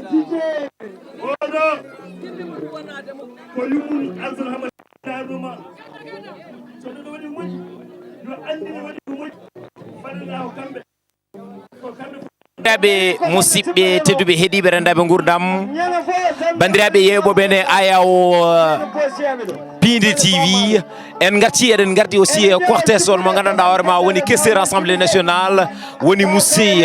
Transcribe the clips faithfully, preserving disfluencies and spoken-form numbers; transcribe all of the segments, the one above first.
Oɗo ko yummum Abdoul Hamad Darnuma. So ɗum waɗi moƴƴi, yo anndi ne waɗi ko moƴƴi. Mbaɗanaa ko kamɓe. Ko kamɓe fof. Banndiraaɓe musidɓe tedduɓe heɗiiɓe renndaaɓe nguurndam, banndiraaɓe yeeɓooɓe ne ayaw Piindi T V, en ngarti, eɗen ngardi aussi e cortège on mo nganndanɗaa hoore ma woni questeur Assemblée nationale, woni Moussi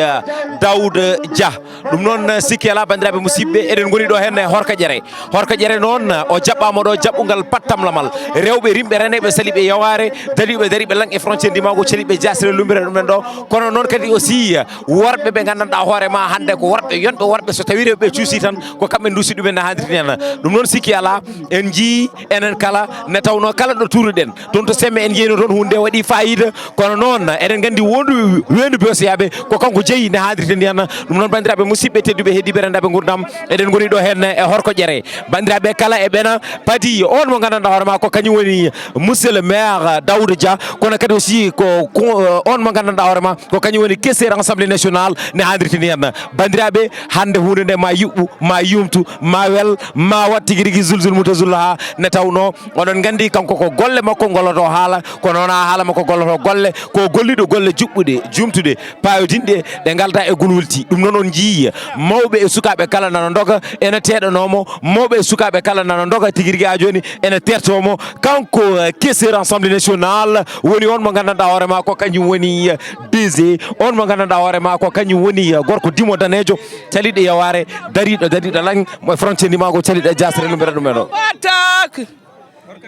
Daouda Dia. Ɗum noon, sikki alaa, banndiraaɓe musidɓe, eɗen ngoni ɗo heen e Horka Ƴere. Horka Ƴere noon, o jaɓɓaama ɗo jaɓɓungal pattamlamal. Rewɓe rimɓe, reneeɓe, saliiɓe yawaare, daliiɓe, dariiɓe laŋ e frontière ndimaagu, caliiɓe jaasre lummbere ɗumen ɗo. Kono noon kadi aussi, worɓe ɓe nganndanɗaa hoore ma hannde ko worɓe yonɓe worɓe, so tawii rewɓe cuusii tan, ko kamɓe nduusi ɗumen no haandirta ni. Ɗum noon, sikki alaa, en njii enen kala, nde tawnoo kala ɗo tuuruɗen, toon to Semme, en njeyno toon huunde nde waɗi faayiida. Kono noon, eɗen nganndi wondu weendu Bosiyaaɓe ko kanko jeyi ne haadirta ndiyam. Ɗum noon, banndiraaɓe musidɓe tedduɓe heɗiiɓe renndaaɓe nguurndam, eɗen ngoni ɗo heen e Horko Ƴere. Banndiraaɓe kala e ɓena padi on mo nganndanɗaa hoore ma ko kañum woni monsieur le maire Daouda Dia, kono kadi aussi ko, ko on mo nganndanɗaa hoore ma ko kañum woni questeur Assemblée nationale ne haadirta ndiyam. Banndiraaɓe, hannde huunde nde ma yuɓɓu, ma yumtu, ma wel, ma wat tigi rigi zulzul mutazullaha, nde tawnoo oɗon nganndi kanko ko golle makko ngolloto haala, kono wonaa haala makko golloto golle, ko golliɗo golle juɓɓuɗe, jumtuɗe, paayodinɗe, ɗe ngaldaa e gulwulti. Ɗum noon on njiyii mawɓe e sukaaɓe kala nana ndoga, ene teeɗanoo mo, mawɓe e sukaaɓe kala nana ndoga tigi rigi haa jooni, ene teertoo mo. Kanko, eh, questeur Assemblée nationale woni on mo nganndanɗaa hoore ma ko kañum woni, eh, D G, on mo nganndanɗaa hoore ma ko kañum woni, eh, gorko dimo daneejo, caliiɗo yawaare, dariiɗo, dariiɗo laŋ, mo e frontière ndimaagu, caliiɗo e jaasre lummbere ɗum en ɗo. Mbaɗtaak!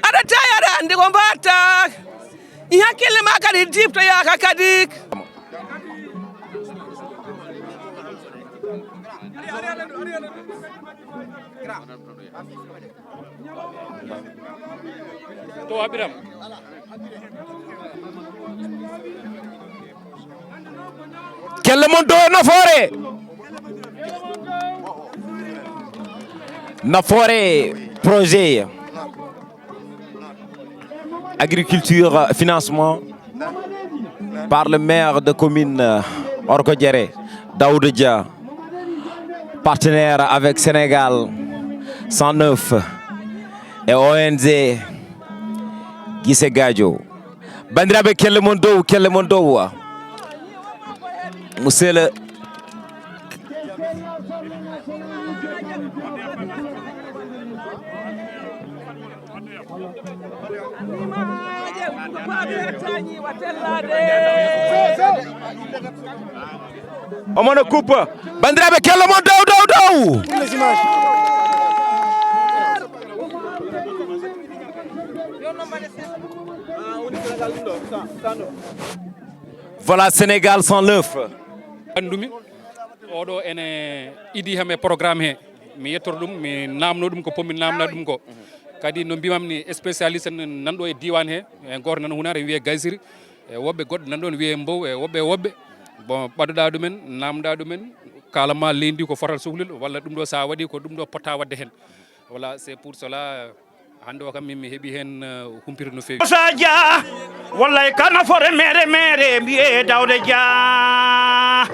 Aɗa tawi aɗa anndi ko mbaɗtaak. I hakkille ma kadi diftoyaaka kadi. To Abiram. Kelle mon dow e nafoore. Nafoore projet agriculture, financement par le maire de commune, euh, Horko Ƴere, Daouda Dia, partenaire avec Sénégal cent neuf et O N G Guissé Gadio. Banndiraaɓe, kelle mon dow, kelle mon dow. Monsieur le Omo no kuppa. Banndiraaɓe, kelle mon dow, dow, dow. Voilà Sénégal cent neuf. Anndumi, oɗo ene idi ham e programme he. Mi yettor ɗum, mi namno ɗum ko pommi namna ɗum ko. Kadi no mbimam ni spécialiste nanɗo e diwan he, e goto nan hunare wiye Gaysiri, e woɓɓe goɗɗo nan ɗon wiye Mbow, e woɓɓe e woɓɓe. Bon, ɓadoɗa ɗumen, namda ɗumen, kala ma leydi ko fotal sohlil, walla ɗum ɗo sa waɗi ko ɗum ɗo potta wadde hen. Voilà, c'est pour cela, hannde o kam min mi heɓi heen, eh, humpito no feewi. Moussa Dia, wallay ka nafoore mere mere mbiye Daouda Dia.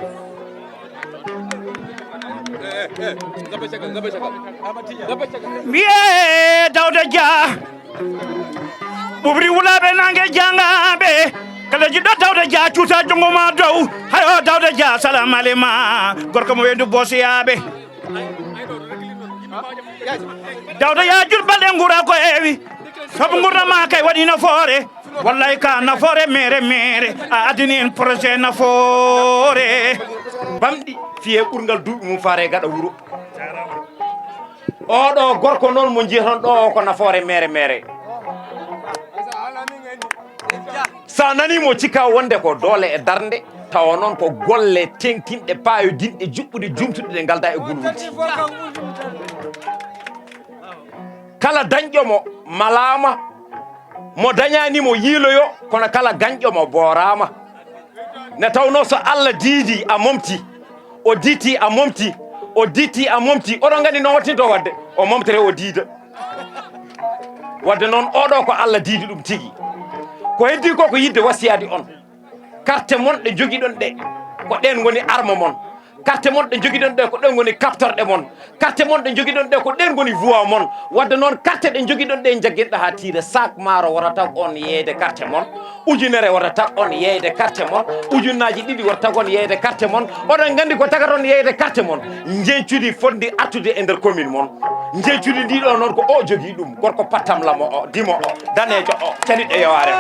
Mbiye Daouda Dia. Ɓuɓri wulaaɓe nange jangaaɓe. Kala jiɗɗo Daouda Dia cuuta junngo ma dow. Hayo Daouda Dia, salaam aleyma. Gorko mo weendu boosiyaaɓe. Daouda Dia, Jurbel e nguura ko heewi. Sabu nguurndam ma kay waɗi nafoore. Wallay ka nafoore mere mere. A addani en projet nafoore. Bamɗi fiye ɓurngal duuɓi mum faare gaɗa wuro. Oɗo gorko noon mo njiyaton ɗo o ko nafoore mere mere. Sa nani mo cikka wonde ko doole e darnde, tawa noon ko golle tenkinɗe, paayodinɗe, juɓɓuɗe, jumtuɗe ɗe ngalda e gulwuldi. Kala dañƴo mo malaama, mo dañani mo yiiloyo, kono kala gañƴo mo booraama. Nde tawnoo so Allah diidi a momti, o diiti a momti, o diiti a momti, oɗon nganndi noon wattinto waɗde, o momtere o diida. Wadde noon oɗo ko Allah diidi ɗum tigi. Ko heddi ko ko yidde wasiyaade on. Karte mon ɗe njogiɗon ɗe, ko ɗeen ngoni arme mon. Carte mon ɗe njogiɗon ɗe ko ɗen ngoni kaptorɗe mon. Carte mon ɗe njogiɗon ɗe ko ɗen ngoni voix mon. Wadde noon carte ɗe njogiɗon ɗe jaggirɗa haa tiire sac maaro wota taw on yeeyde carte mon. Ujunere wota taw on yeeyde carte mon. Ujunnaaji ɗiɗi wota taw on yeeyde carte mon. Oɗon nganndi ko tagata on yeeyde carte mon. Njeñcudi fotndi artude e nder commune mon. Njeñcudi ndi ɗo noon ko o jogii ɗum. Gorko pattam lamo o, dimo o, daneejo o, caliɗo yowaare o.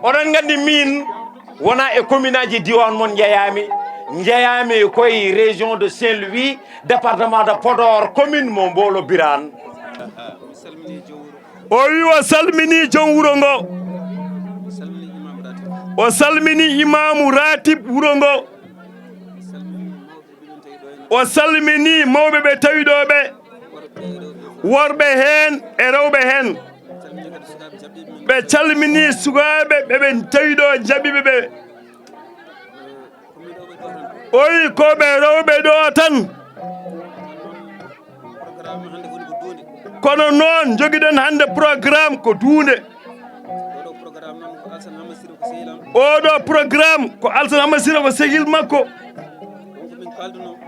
Oɗon nganndi min wona e commune aji diwan mon njeyaami, njeyaami koye région de Saint-Louis, département de Podor, commune mo Mbolo Birane. O wi o salmini joom wuro ngo. O salmini imamu ratib wuro ngo. O salmini mawɓe ɓe tawi ɗo ɓe, worɓe heen e rewɓe heen. Ɓe calmini sukaaɓe ɓe ɓe tawi ɗo jaɓiɓe ɓe. O wi ko ɓe rewɓe ɗo tan. Kono noon njogiɗen hannde programme ko duunde. Oɗo programme ko Alsan Hamma Sira ko sehil makko.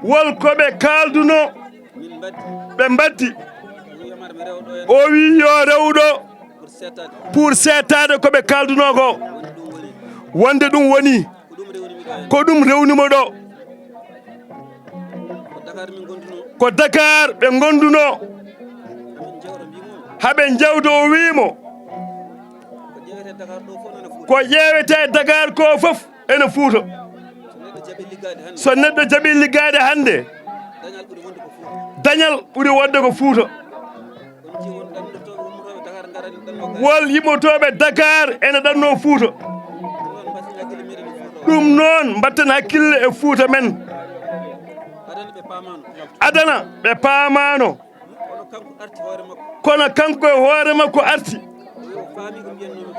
Wol ko ɓe kaalduno. Ɓe mbatti. O wi yo rewɗo pour settaade ko ɓe kaalduno ko. Wonde ɗum woni ko ɗum rewnimo ɗo. Ko Dakar ɓe ngonduno. Haɓe jewta o wiimo ko ƴeewete Dakar ko fof ene Fuuta. So neɗɗo jaɓi liggaade hannde, dañal ɓuri wonde ko Fuuta. Wol immotooɓe Dakar ene ɗanno Fuuta. Ɗum noon mbatten hakkille e Fuuta men. Adana ɓe paamaano. Kono kanko e hoore makko arti.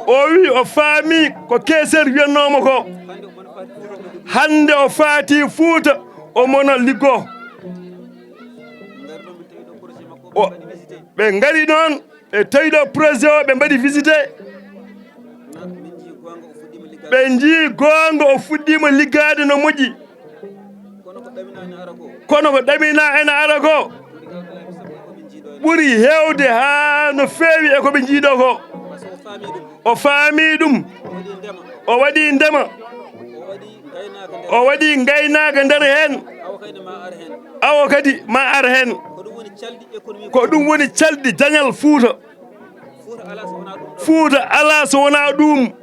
O wi o faami ko keeseer wiyannoomo ko. Hannde o faati Fuuta, o mono liggo. Ɓe ngari noon, ɓe tawi ɗo projet o, ɓe mbaɗi visité. Ɓe njii goonga o fuɗɗiima liggaade no moƴƴi. Kono ko ɗamina ena ara ko ɓuri heewde haa no feewi e ko ɓe njii ɗo ko. O faami ɗum. O waɗi ndema. O waɗi ngaynaaka nder heen. Awa kadi ma ar heen. Ko ɗum woni calɗi dañal Fuuta. Fuuta alaa so wonaa ɗum.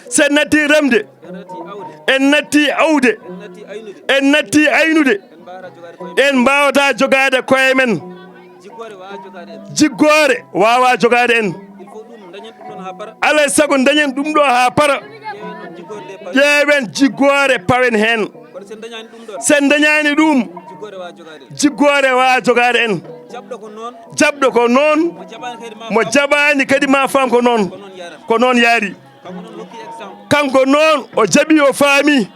Sen natti remde. En natti awde. En natti aynude. En mbaawata jogaade koye men. Jiggoore waawaa jogaade en. Alay sago dañen ɗum ɗo haa para. Ƴeewen jiggoore pawen heen. Sen dañaani ɗum, jiggoore waawaa jogaade en. Jaɓɗo ko noon, mo jaɓaani kadi ma faam ko noon. Ko noon yaari. Kanko noon o jaɓi, o faami.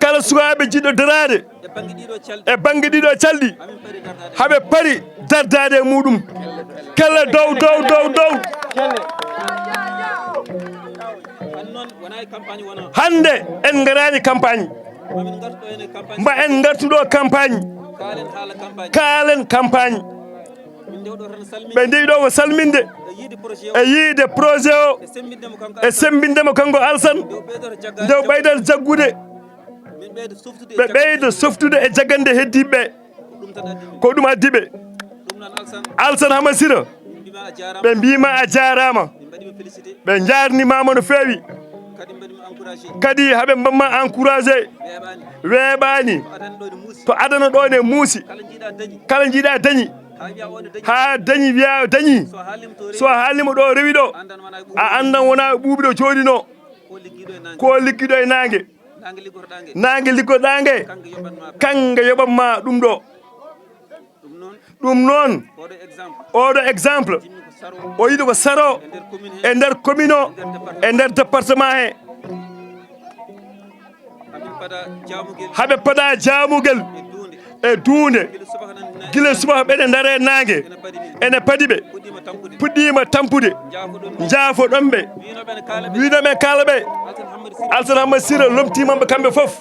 Kala sukaaɓe jiɗɗo daraade e bannge ɗiɗo calɗi, haɓe pari dardaade e muɗum. Kelle dow, dow, dow, dow. Hannde en ngaraani campagne. Ma en ngartu ɗo campagne. Kaalen campagne. Ɓe ndewi ɗo ko salminde e yiide projet o, e semmbinde mo kanko Alsan, nde o ɓeydata jaggude. Ɓe ɓeyda softude e jagganɗe heddiiɓe ɓe. Ko ɗum addi ɓe. Alsan Hamasira, ɓe mbiima a jaaraama. Ɓe njaarnimaama no feewi. Kadi haɓe mbamma encouragé. Weeɓaani. To adana ɗo ne muusi. Kala njiiɗa dañi. Haa dañi wiya dañi. So haalnimo ɗo rewi ɗo, a anndan wona ɓuuɓi ɗo jooɗino. Ko liggiɗo e naange. Naange liggoɗa nge, kange yoɓanma ɗum ɗo. Ɗum noon, oɗo exemple, o yiɗi ko saro e nder commune o, e nder département he. Haɓe pada jaamugel e duunde, gila subaka ɓeɗe ndare naange, ene padi ɓe. puɗɗiima tampude, njaafoɗon ɓe, wiino ɓe kala ɓe, Alsan Hamma Sira lomtiima ɓe kamɓe fof.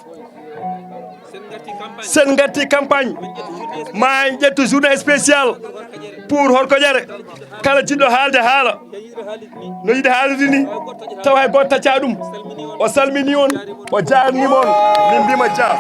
Sen ngarti campagne, ma en ƴettu journée spéciale pour Horkoƴere. Kala jiɗɗo haalde haala, no yiɗi haalde ni, tawa hay gooto tacca ɗum. O salmini on, o jaarnima on, min mbima jaa.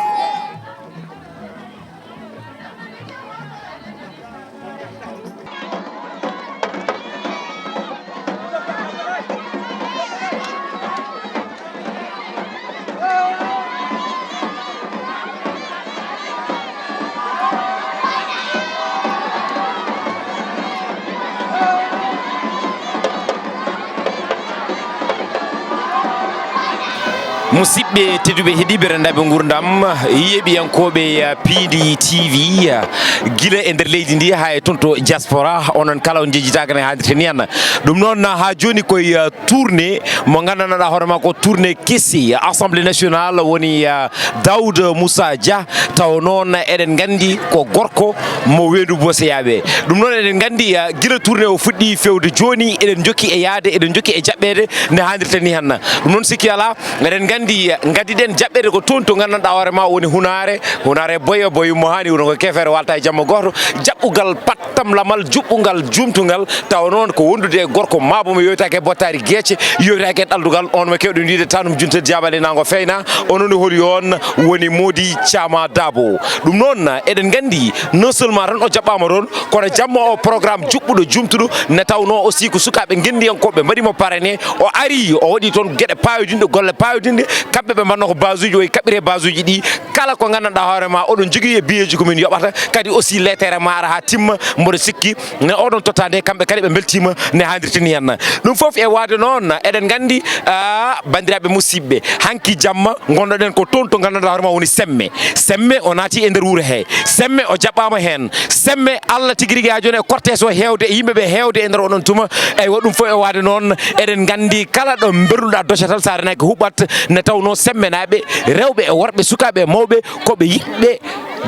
Musidɓe tedduɓe, heɗiiɓe, renndaaɓe nguurndam, yeeɓiyankooɓe, eh, P D T V, eh, gila e nder leydi ndi haa e toon to diaspora, onon kala on njejjitaaka ne haaldirte ni han. Ɗum noon, haa jooni koye, eh, tournée mo nganndanɗaa hoore maa ko tournée kesi Assemblée nationale woni, eh, Daouda Moussa Dia. Taw noon eɗen nganndi ko gorko mo weendu Boseyaaɓe. Ɗum noon eɗen nganndi, ah, gila tournée o fuɗɗi fewde jooni, eɗen njokki e yahde, eɗen njokki e jaɓɓeede nde haaldirta ni han. Ɗum noon sikki alaa, eɗen nganndi, ah, ngaddiɗen jaɓɓeede ko toon to nganndanɗaa hoore maa woni Hunaare, Hunaare Boyo, Boyo mo haani wuro ngo kefeere waalta e jamma gooto, jaɓɓugal pattamlamal, juɓɓungal, juumtungal, tawa noon ko wondude e gorko maabo mo yowitaake e bottaari geece, yowitaake e ɗaldugal, on mo keewɗen wiide Tanum Junta Diabale Nango Feyna, onon holi on woni Mody Thiam Dabo. Ɗum noon, eɗen nganndi non seulement tan o jaɓɓaama toon, kono jamma o programme juɓɓuɗo, juumtuɗo, nde tawnoo aussi ko sukaaɓe ngenndiyankooɓe mbaɗi mo parrainé, o ari, o waɗi toon geɗe paayodinɗe, golle paayodinɗe, kamɓe ɓe mbaɗnoo ko base uji, o kaɓɓiri e base uji ɗi, kala ko nganndanɗaa hoore maa oɗon njogii e biyeeji ko min yoɓata, kadi aussi lettere ma ara haa timma, mboɗo sikki ne oɗon totta nde, kamɓe kadi ɓe mbeltiima ne haaldirta ni hen. Ɗum fof e waade noon, eɗen nganndi, ah, banndiraaɓe musidɓe, hanki jamma ngonnoɗen ko toon to nganndanɗaa hoore maa woni Semme. Semme o naati e nder wuro he. Semme o jaɓɓaama heen. Semme Allah tigi rigi haa jooni e cortège o heewde e yimɓe ɓe heewde e nder oɗon tuma. Eywa, ɗum fof e waade noon, eɗen nganndi kala ɗo mberluɗaa docatal so a renaaki huɓɓat, nde tawnoo Semmenaaɓe, rewɓe e worɓe, sukaaɓe e mawɓe, ko ɓe yiɗɓe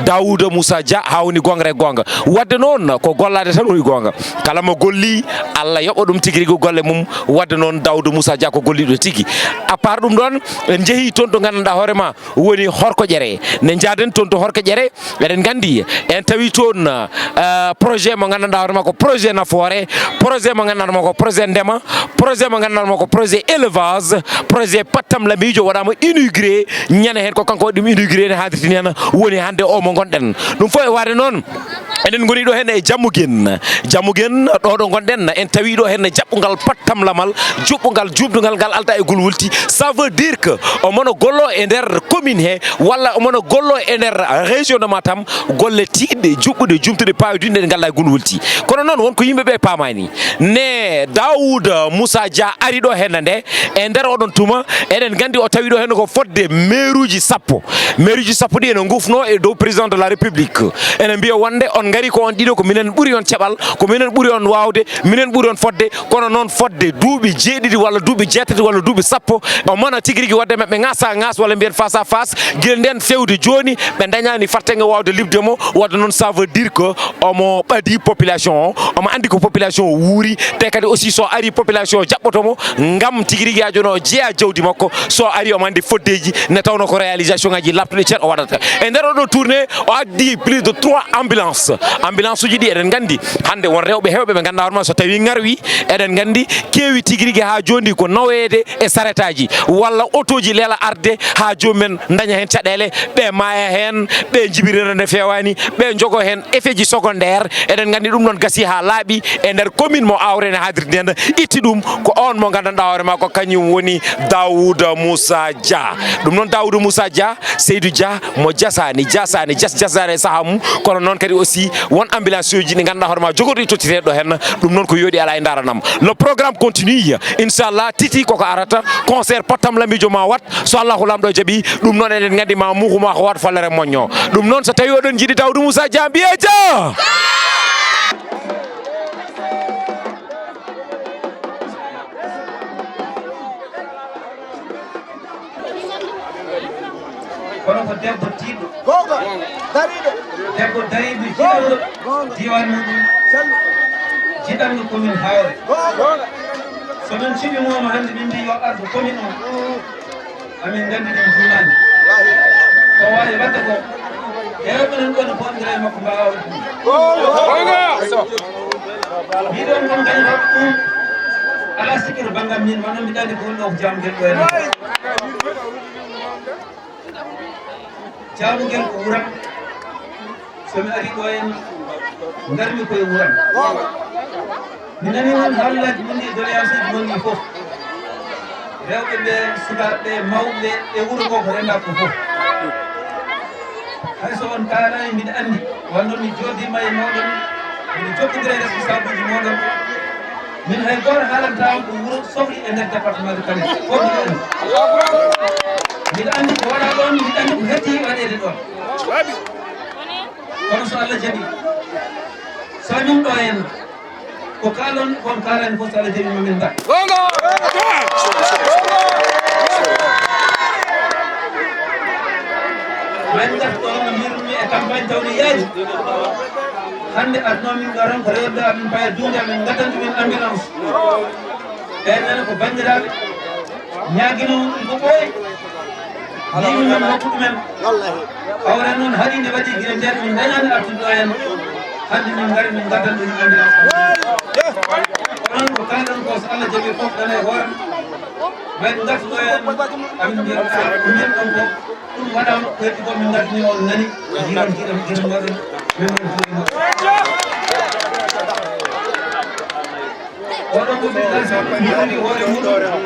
Daouda Moussa Dia haa woni goonga e goonga. Waɗde noon ko gollaade tan woni goonga. Kala mo golli, Allah yoɓa ɗum tigi rigi golle mum. Waɗde noon Daouda Moussa Dia ko golliiɗo tigi. À part ɗum ɗoon, en njehii toon to nganndanɗaa hoore maa woni Horkoƴere. Nde njaaden toon to Horkoƴere, eɗen nganndi en tawi toon, eh, projet mo nganndanɗaa hoore maa ko projet nafoore, projet mo nganndanɗaa hoore maa ko projet ndema, projet mo nganndanɗaa hoore maa ko projet élevage, projet pattamlamiijo waɗaama inauguré, ñande heen ko kanko waɗi ɗum inauguré ne haaldirta ni hen woni hannde o mo ngonɗen. Ɗum fof e waade noon, eɗen ngoni ɗo heen e Jammugen. Jammugen, ɗo ɗo ngonɗen, en tawi ɗo heen jaɓɓungal pattamlamal, juɓɓungal, juumtungal ngal aldaa e gulwulti. Ça veut dire que omo no gollo e nder commune he, walla omo no gollo e nder région de Matam, golle tiiɗɗe, juɓɓuɗe, juumtuɗe, paayodinɗe ɗe ngaldaa e gulwulti. Kono noon won ko yimɓe ɓe paamaani. Ne Daouda Moussa Dia ari ɗo heen nde, e nder oɗon tuma, eɗen nganndi o tawi ɗo heen ko fodde meeruuji sappo. Meeruuji sappo ɗi ene ngufnoo e dow président de la République. Ene mbiya wonde on ngari ko on ɗiɗo, ko minen ɓuri on caɓal, ko minen ɓuri on waawde, minen ɓuri on fodde, kono noon fodde duuɓi jeeɗiɗi walla duuɓi jeetati walla duuɓi sappo, o mana tigi rigi waɗde maɓɓe ŋaasa ŋaas walla mbiyen face à face, gila ndeen fewde jooni ɓe ndañaani fartaŋŋe waawde liɓde mo. Waɗde noon, ça veut dire que omo ɓadii population o, omo anndi ko population o wuuri, te kadi aussi so ari population o jaɓɓoto mo ngam tigi rigi haa jooni o jeyaa jawdi makko, so ari omo anndi foddeeji nde tawnoo ko réalisation ngaji laaɓtuɗi ceer o waɗata. E nder oɗo tournée o addi plus de trois ambulances. Ambulance uji ɗi eɗen nganndi hannde won rewɓe heewɓe ɓe nganndanɗaa hoore maa so tawii ŋarwi, eɗen nganndi keewi tigi rigi haa jooni ko naweede e saretaaji walla otooji leela arde haa jomumen ndaña heen caɗeele, ɓe maaya heen, ɓe njibirira nde feewaani, ɓe njogoo heen effet ji secondaire. Eɗen nganndi ɗum noon gasii haa laaɓi e nder commune mo Aawre ne haaldirta ni heen, itti ɗum ko oon mo nganndanɗaa hoore maa ko kañum woni Daouda Moussa Dia. Ɗum noon Daouda Moussa Dia, Seydou Dia mo jasaani, jasaani, jas-, jasaani e sahaa mum, kono noon kadi aussi won ambulance uji ɗi nganndanɗaa hoore maa jogorɗi tottiteeɗo heen, ɗum noon ko yooɗi alaa e ndaranam. Le programme continue, inchallah, Titi koko arata, concert pattamlamiijo ma wat, so Allahu Laamɗo jaɓi, ɗum noon eɗen nganndi ma muuku ma ko wat follere moñño. Ɗum noon so tawii oɗon njiɗi Daouda Moussa Dia, mbiyee ja! Kono ko debbo tiiɗɗo. Goonga. Dariiɗo. Debbo dariiɗo, jiɗɗo diiwaan muɗum. Selli. Yiɗanno commune Hawre. So min cuɓii mo hannde, min mbii yo ardu commune o. Amin nganndi ɗum juumaani. Ko waawi waɗde ko, heewɓe nan ɗoon ko anndira e makko mbaawa waɗde ɗum. Mbiɗon kon kañum waɗde ɗum. Alaa sikkir banngal min, wano mbiɗa anndi ko wonɗo ko jaamgel ɗo en. Jaamugel ko wuram. So mi arii ɗo en, ngarmi koye wuram. Mi nani noon haalaaji mon ɗi, doléance uji mon ɗi fof. Rewɓe ɓe, sukaaɓe ɓe, mawɓe ɓe, e wuro ngo ko renndaa ko fof. Hay so on kaalaani, mbiɗa anndi. Wano mi jooɗiima e mooɗon, miɗo jokkondira e responsable uji mooɗon. Min hay gooto haalanta on ko wuro sohli e nder département de Kanel. Fof mbiɗo anndi. Mbiɗo anndi ko waɗaa ɗoon, mbiɗo anndi ko heddii waɗeede ɗoon. Kono so Allah jaɓii, so min ɗo en, ko kaalon, ko on kaalani fof, so Allah jaɓii, ma min ngar. Min ngar ɗo no mbirmi e campagne tawde yaaji. Hannde adno min ngaron ko rewde amin paya duunde amin ngaddan ɗumen ambulance. Ɓen nana ko banndiraaɓe ñaagino ɗum ko ɓooyi. Mbimi min hokku ɗumen. Hawre noon hari nde waɗi gila nder min dañani artude ɗo en. Hannde min ngari min ngaddan ɗum ambulance. Onon ko kalɗon ko so Allah jaɓi fof dana e hoore. Ɓen ngartuɗo en, amin mbiya ko min ɗon ko ɗum waɗaama ko heddi ko min ngartini on nani. Jiran jiran jiran waɗen min ɗon jiran. Oɗo ko min ngarti ɗum hoore muɗum.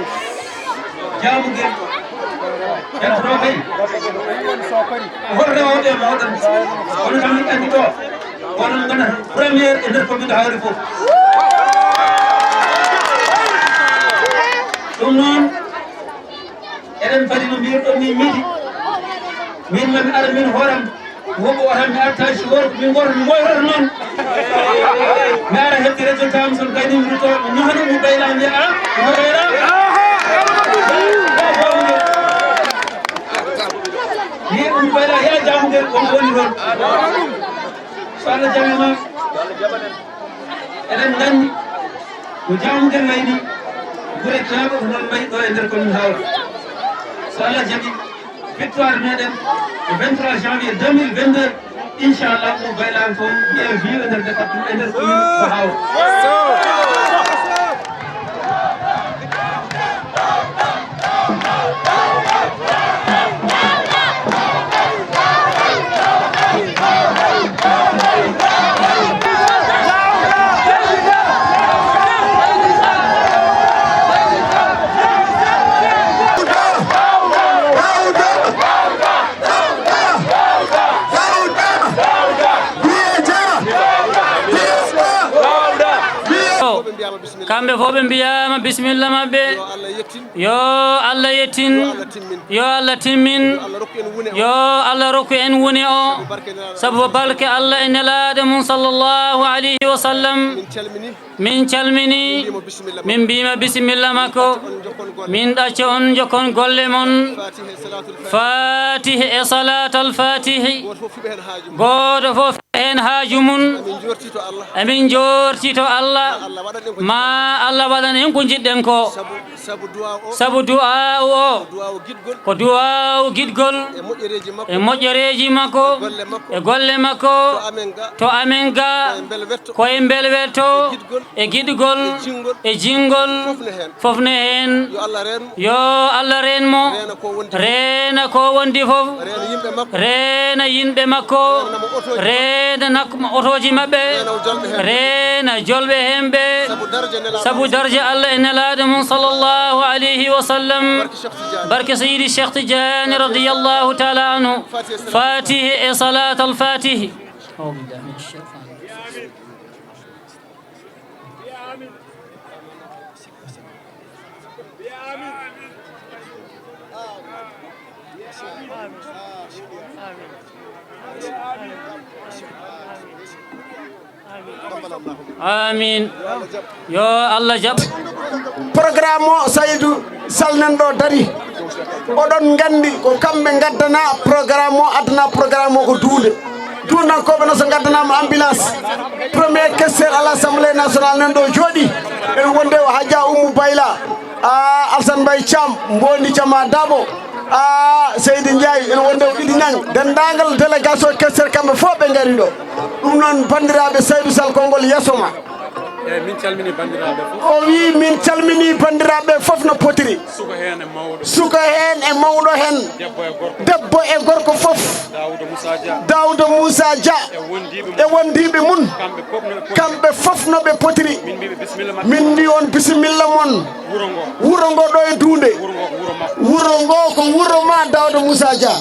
Jaamugel. Ƴettoto kay. Hol rewooɓe e mooɗon? Kono kam min anndi ɗo. Onon ngonata première e nder commune Hawre fof. Ɗum noon, eɗen fadi no mbiyirɗon ni midi. Min mami ara min hooram. Woɓɓe wata mi arta si worko min goto mi woyrata noon. Mi ara heddi résultat am son kadi mi ruto mi ñohana Ummu Bayla mbiya a Ummu Bayla. Ni Ummu Bayla ya jaamugel on woni toon. So Allah jaɓiima eɗen nganndi ko jaamugel wayni gure keewɗe ko noon mbayi ɗo e nder commune Hawre. So Allah jaɓi victoire meɗen ko vingt-trois janvier deux mille vingt-deux, inchallah ko Bayla ko bien vu e nder département e nder commune ko Hawre. Kamɓe fof ɓe mbiyaama bisimilla maɓɓe. Yo Allah yettin. Yo Allah timmin. Yo Allah rokku en wune o. Sabu barke Allah e nelaaɗo mum sallallahu alayhi wa sallam. Min calmini. Min mbiima bisimilla makko. Min ɗacca on jokkon golle mon. Fatih e salatal fatihi. Gooto fof heen haaju mum. Emin njoorti to Allah ma Allah waɗan en ko njiɗɗen ko. Sabu du'aa'u o ko du'aa'u giɗgol e moƴƴereeji makko e golle makko to amen ga ko e mbelwetto e giɗgol e jingol fof ne heen. Yo Allah reen mo. Reena ko wondi fof. Reena yimɓe makko. Reena nak otooji maɓɓe. Reena jolɓe heen ɓe. Sabu darja Allah e nelaaɗo mum sallallahu alayhi wa sallam. Barke Seydi Cheikh Tidiane radiyallahu taala anhu. Fatihi e salatal fatihi. Amin. Yo Allah jaɓ. Programme o Saydou Sall nan ɗo dari. Oɗon nganndi ko kamɓe ngaddana programme o, addana programme o ko duunde. Duundankooɓe no so ngaddanaama ambulance. Premier questeur à l'Assemblée nationale nan ɗo jooɗi. En wonde o Hadja Oumou Bayla. A Alsan Mbaye Thiam, Mbondi Thiam a Dabo. A Seydi Ndiaye, en wonde o Idi Niang. Denndaangal délégation questeur kamɓe fof ɓe ngari ɗo. Ɗum noon banndiraaɓe Seydou Sall konngol yeeso ma. Eeyi, min calminii banndiraaɓe fof. O wii min calminii banndiraaɓe fof no potiri. Suka heen e mawɗo. Suka heen e mawɗo heen. Debbo e gorko. Debbo e gorko fof. Daouda Moussa Dia. Daouda Moussa Dia. E wondiiɓe mum. E wondiiɓe mum. Kamɓe fof no ɓe potiri. Kamɓe fof no ɓe potiri. Min mbii ɓe bisimilla maɓɓe. Min mbii on bisimilla mon. Wuro ngo. Wuro ngo ɗo e Duunde. Wuro ngo ko wuro makko. Wuro ngo ko wuro ma Daouda Moussa Dia.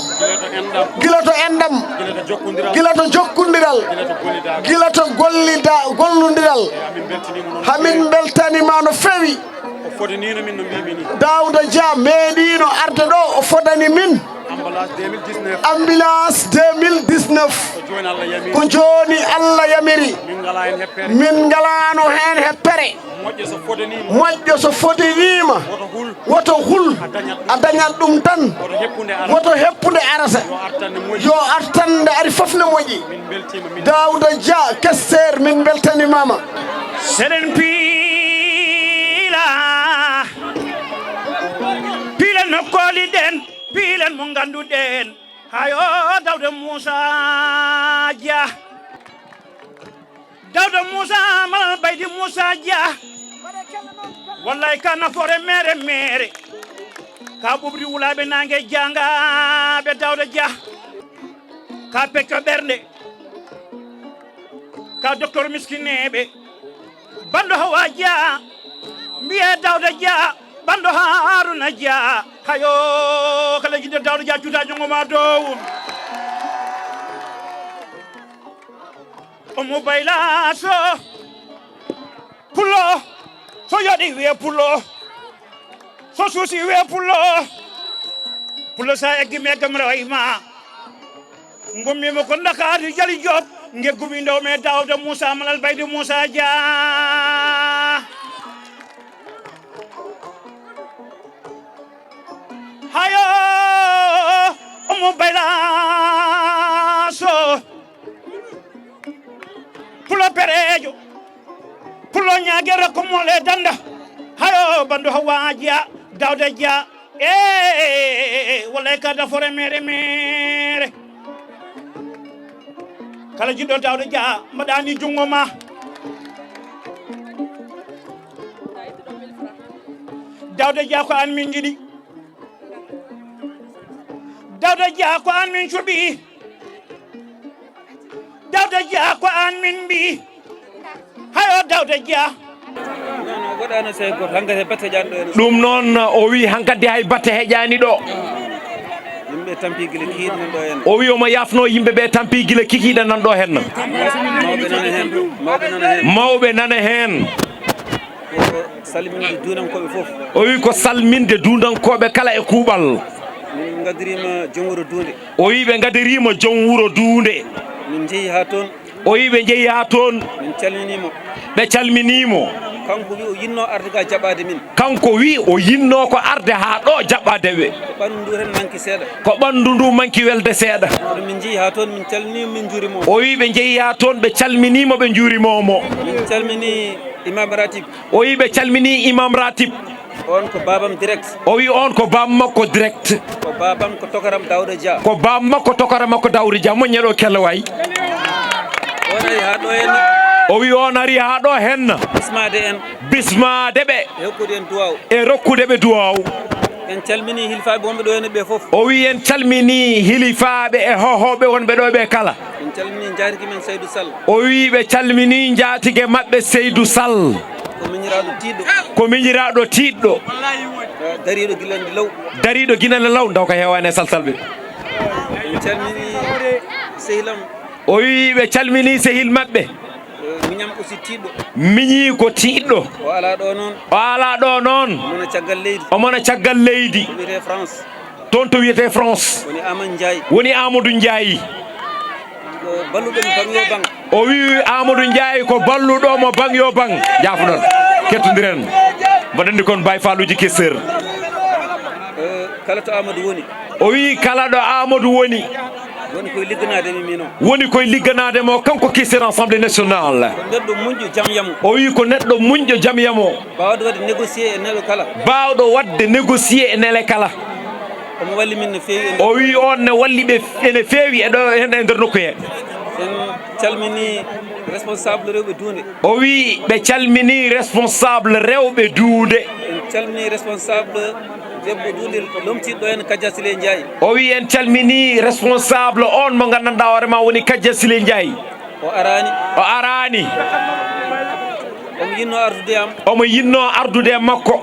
Gila to enɗam. Gila to enɗam. Gila to jokkondiral. Gila to jokkondiral. Gila to gollida-, gollida-, gollondiral. Eeyi, amin mbeltiniima noon. Hamin mbeltaniima no feewi. O fodaniino min no mbiimi ni. Daouda Dia meeɗiino arde ɗo, o fodani min. Ambulance deux mille dix-neuf. Ambulance deux mille dix-neuf. Ko jooni Allah yamiri. Ko jooni Allah yamiri. Min ngalaa heen heppere. Min ngalaano heen heppere. Moƴƴo so fodaniima. Moƴƴo so fodaniima. Woto hul. Woto hul. A dañat ɗum. A dañat ɗum tan. Woto heppude arata. Woto heppude arata. Yo artan ne moƴƴi. Yo artan nde ari fof ne moƴƴi. Min mbeltiima min. Daouda Dia, questeur, min mbeltaniima ma. Seɗen piila, piilen no kooliɗen, piilen mo ngannduɗen. Hayo Daouda Moussa Dia. Daouda Moussa Malal Baydi Moussa Dia. Wallahi ka nafoore mere mere. Ka ɓuɓri wulaaɓe naange jaangaaɓe Daouda Dia. Ka pecco ɓernde. Ka docteur miskineeɓe. Banndo Hawa Dia, mbiye Daouda Dia, banndo Haruna Dia. Hayo, kala jiɗɗo Daouda Dia, cuuta junngo ma dow. Omo bayla so. Pullo, so yooɗi wiye pullo. So suusi wiye pullo. Pullo sa eggi mi egga mi rewa e ma. Ngummiima ko Ndakaaru Jali Joob, ngeggumiiɗo me Daawda Muusa Malal Baydi Muusa Jah. Hayo, Omo Bayla Soh. Pulo pereejo. Pulo ñaage rakko mole danda. Hayo, bandu Hawa Jah, Daawda Jah. Eh, wallahi ka dafore mere mere. Kala jiɗɗo Daawda Jah, mbaɗani junngo ma. Daawda Jah ko an min jiɗi. Daawda Jah ko an min cuɓi. Daawda Jah ko an min mbi. Hayo Daawda Jah. Non, non, waɗaano sey gooto. Hankadi batte heƴaani ɗo ene. Ɗum noon, o wi hankadi hay batte heƴaani ɗo. Yimɓe tampi gila kikiiɗe nan ɗo ene. O wi omo yaafno yimɓe ɓe tampi gila kikiiɗe nan ɗo henna. Mawɓe nana heen. Mawɓe nana heen. Mawɓe nana heen. Ko salminde duunankooɓe fof. O wi ko salminde duunankooɓe kala e kuuɓal. Min ngadiriima joom wuro Duunde. O wi ɓe ngadiriima joom wuro Duunde. Min njehi haa toon. O wi ɓe njehi haa toon. Min calminii mo. Ɓe calminii mo. Kanko wi o yiɗno arde ga jaɓaade min. Kanko wi o yiɗno ko arde haa ɗo jaɓaade ɓe. Ko ɓanndu ndu tan manki seeɗa. Ko ɓanndu ndu manki welde seeɗa. Kono min njehi haa toon, min calminii mo, min njuurima mo. O wi ɓe njehi haa toon, ɓe calminii mo, ɓe njuurima mo. Min calminii Imam Ratib. O wi ɓe calminii Imam Ratib. On ko baabam direct. O wi on ko baaba makko direct. Ko baabam ko tokaram Daawda Jah. Ko baaba makko tokara makko Daawda Jah. Moƴƴa ɗo kelle waay. On ari haa ɗo henna. O wi on ari haa ɗo henna. Bismaade en. Bismaade ɓe. E hokkude en duwaaw. E rokkude ɓe duwaaw. En calminii hilifaaɓe wonɓe ɗo henne ɓe fof. O wi en calminii hilifaaɓe e hohooɓe wonɓe ɗo ɓe kala. En calminii njaatige men Seydou Sall. O wi ɓe calminii njaatige maɓɓe Seydou Sall. Ko miñiraaɗo tiiɗɗo. Ko miñiraaɗo tiiɗɗo. Eh, dariiɗo gila nde law. Dariiɗo gila nde law, ndaw ko heewaani e salsalɓe. En calminii sehil am. O wi ɓe calminii sehil maɓɓe. Eh, miñam aussi tiiɗɗo. Miñi ko tiiɗɗo. O alaa ɗo noon. O alaa ɗo noon. Omo na caggal leydi. Omo na caggal leydi. Wiyetee France. Toon to wiyetee France. Woni Amadou Ndiaye. Woni Amadou Ndiaye. Ko balluɗo mo baŋ yo baŋ. O wi Amadou Ndiaye ko balluɗo mo baŋ yo baŋ. Jaafuɗon. Kettondiren. Mbaɗen ni kon Baye Falluji Kesseur. Eh, kala to Amadou woni. O wi kala ɗo Amadou woni. Woni koye ligganaade mi, miin o. Woni koye ligganaade mo, kanko kiisir Assemblée nationale. Ko neɗɗo muñƴo, jam yamo. O wii ko neɗɗo muñƴo, jam yamo. Baawɗo waɗde négocier e neɗɗo kala. Baawɗo waɗde négocier e neɗɗo kala. Omo walli min no feewi e nder. O wii on ne walli ɓe ene feewi e ɗo, e nder nokku he. En calminii responsable rewɓe Duunde. O wii ɓe calminii responsable rewɓe Duunde. En calminii responsable debbo Duunde lomtiiɗo en, Kadia Sile Ndiaye. O wii en calminii responsable on mo nganndanɗaa hoore ma woni Kadia Sile Ndiaye. O araani. O araani. Omo yinnoo ardude am. Omo yinnoo ardude e makko.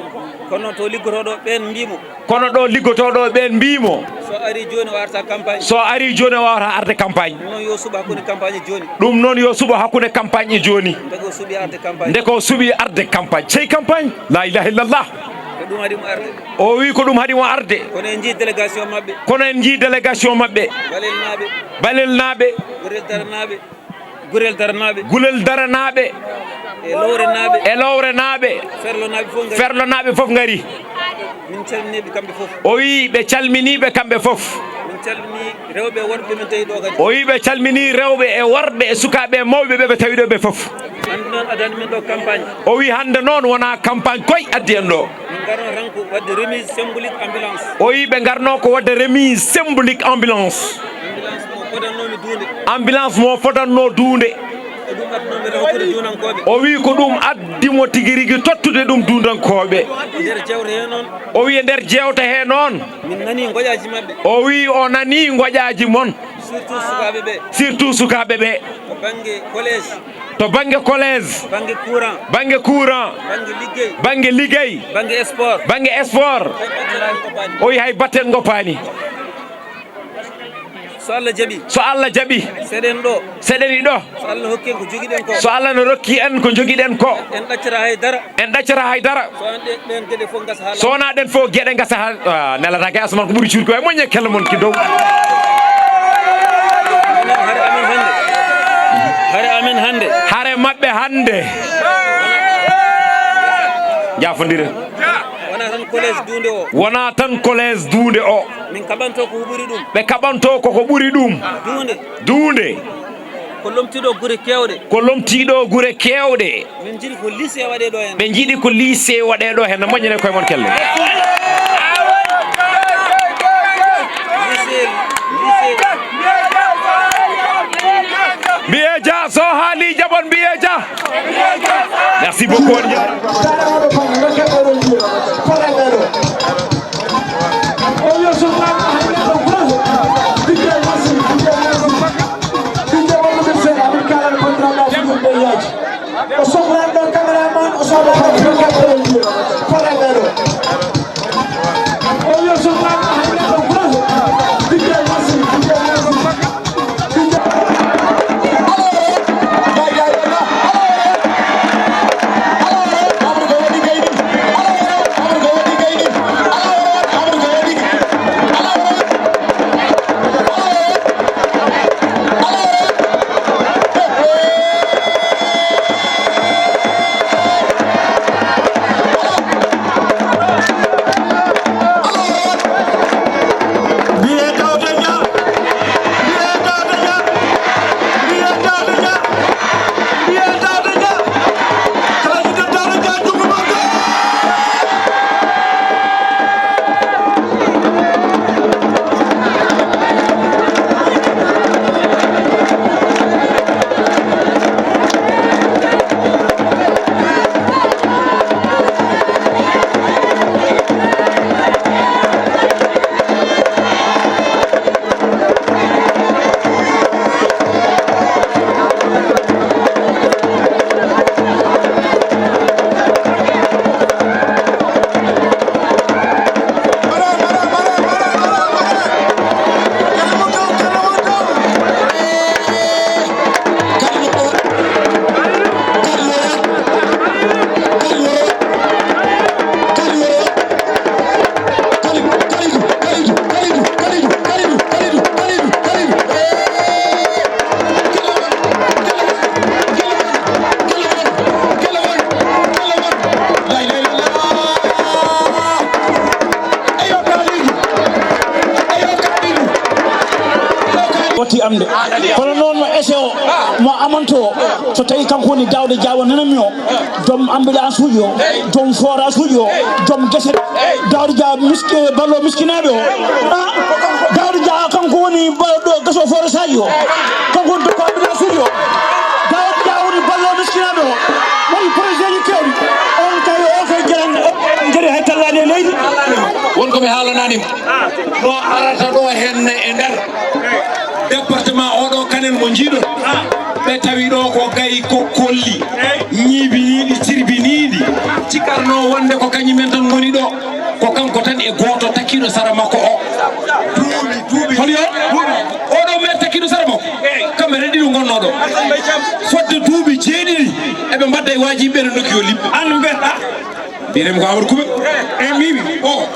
Kono to liggotooɗo ɓeen mbii mo. Kono ɗo liggotooɗo ɓeen mbii mo. So arii jooni o arta campagne. So arii jooni o waawata arde campagne. Ɗum noon yo suɓo hakkunde campagne e jooni. Ɗum noon yo suɓo hakkunde campagne e jooni. Nde ko suɓi arde campagne. Nde ko suɓi arde campagne. Cey campagne. La ilaha illallah. Ko ɗum haɗi mo arde. O wii ko ɗum haɗi mo arde. Kono en njii délégation maɓɓe. Kono en njii délégation maɓɓe. Balelnaaɓe. Balelnaaɓe. Gurel daranaaɓe. Gurel daranaaɓe. Gurel daranaaɓe. E lowrenaaɓe. E lowrenaaɓe. Ferlonaaɓe fof ngari. Ferlonaaɓe fof ngari. Min calminii ɓe kamɓe fof. O wii ɓe calminii ɓe kamɓe fof. Min calminii rewɓe e worɓe ɓe min tawi ɗo kadi. O wii ɓe calminii rewɓe e worɓe e sukaaɓe e mawɓe ɓe ɓe tawi ɗo ɓe fof. Hannde noon adani min ɗo campagne. O wii hannde noon wonaa campagne koy addi en ɗo. Min ngarno tan ko waɗde remise symbolique ambulance. O wii ɓe ngarno ko waɗde remise symbolique ambulance. Ambulance mo fodannoomi Duunde. Ambulance mo fodannoo Duunde. Ko ɗum addunomi rewɓe duunankooɓe. O wii ko ɗum addi mo tigi rigi tottude ɗum duunankooɓe. Nder jewte he noon. O wii e nder jewte he noon. Min nanii ngoƴaaji maɓɓe. O wii o nanii ngoƴaaji mon. Surtout sukaaɓe ɓe. Surtout sukaaɓe ɓe. To bannge collège. To bannge collège. Bannge courant. Bannge courant. Bannge liggey. Bannge liggey. Bannge sport. Bannge sport. Hay batten ngoppaani. O wii hay batten ngoppaani. So Allah jaɓi. So Allah jaɓi. Seɗen ɗo. Seɗen ɗo. So Allah hokki en ko jogiɗen ko. So Allah no rokki en ko jogiɗen ko. En ɗaccata hay dara. En ɗaccata hay dara. So wonaa ɗe-, ɗeen geɗe fof ngasa haa law. So wonaa ɗeen fof geɗe ngasa haa, ah, nelataake asamaan ko ɓuri cuuɗi ko e moƴƴe kelle mon ki dow. Hare amen hannde. Hare amen hannde. Hare maɓɓe hannde. Jaafondiren. Wonaa tan collège Duunde o. Wonaa tan collège Duunde o. Min kaɓanto ko ɓuri ɗum. Ɓe kaɓanto ko ko ɓuri ɗum. Duunde. Duunde. Ko lomtiiɗo gure keewɗe. Ko lomtiiɗo gure keewɗe. Min njiɗi ko lycée waɗee ɗo heen. Ɓe njiɗi ko lycée waɗee ɗo heen. No moƴƴane koye mon kelle. Lycée, lycée. Mbiyee Dia, so haali jaɓon, mbiyee Dia. Merci beaucoup, on dirait. O sohlaani ɗo caméraman, o sohlaani ɗo caméraman, fotani ɓe ɗo. O yo sohlaani hay neɗɗo gooto. Biggel Massi, biggel Massi. Watti am de. Kono noon mo ese o, mo amanto o, so tawi kanko woni Daouda Dia o, nananmi o, joom ambulance uji o, joom forage uji o, joom gese. Daouda Dia miski-, ballo miskinaaɓe o. Ah, Daouda Dia kanko woni ballo gaso forage aji o. Kanko woni dokko ambulance uji o. Daouda Dia woni ballo miskinaaɓe o. Waɗi projet ji kewɗi. On kay, o kay jarani, o jari hay tallani e leydi. Won ko mi haalanaani mo. Ɗo arata ɗo henne e nder département oɗo, kanen mo njiiɗon, ɓe tawi ɗo ko gay kokkolli, ñiibiniiɗi, tirbiniiɗi, cikarno wonde ko kañumen tan ngoni ɗo. Ko kanko tan e gooto takkiiɗo sara makko o. Duuɓi, duuɓi. Holi o? Oɗo maire takkiiɗo sara makko. Kamɓe tan ɗiɗo ngonnoo ɗo. Fodde duuɓi jeeɗiɗi eɓe mbaɗda e waajiɓe ɓe, no nokki yo lim. An mbiyata. Mbiyetee ko Amadou Kouɓe. E mimi. O.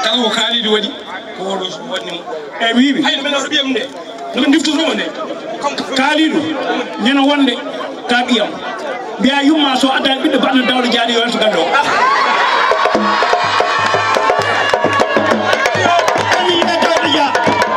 Kala ko Kalidou waɗi. Ko oɗo waɗni mo. E mimi. Hay no men oto ɓiyam nde. No men ndiftoto mo nde. Kalidou. Ñande wonde ka ɓiyam. Mbiya yumma so adda ɓiɗɗo baɗno Daouda Dia o, yo artu galle o.